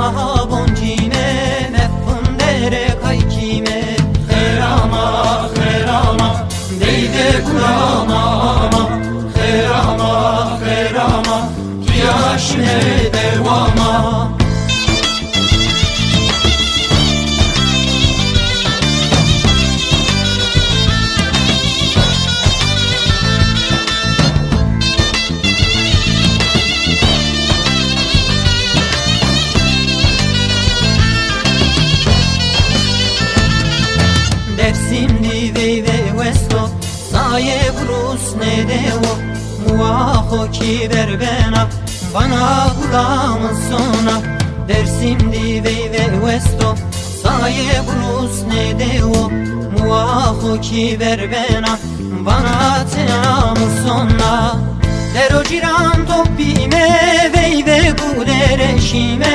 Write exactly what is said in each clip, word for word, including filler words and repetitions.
Aha boncîme, mefindere kaykîme. Xêr ama, xêr ama, deyde gul ama, ama. Xêr ama, xêr ama, pîya şime dewama. Dêrsim dî veyve westo, saye gurus nêdewo, muwa xo kî berbena, vana gula mi sona. Dêrsim dî veyve westo, saye gurus nêdewo, muwa xo kî berbena, vana tena mi sona. Dero cîran topîme, veyve gule reşîme,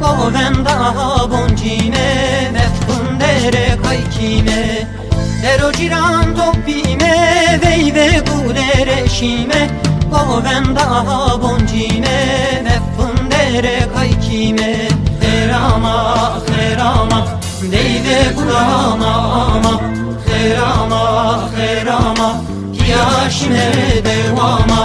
govenda aha boncîme, mefindere kaykîme. Dero cîran topîme, veyve gule reşîme, govenda aha boncîme, mefindere kaykîme. Xêr ama, xêr ama, deyde gul ama, ama. Xêr ama, xêr ama, pîya şime dewama.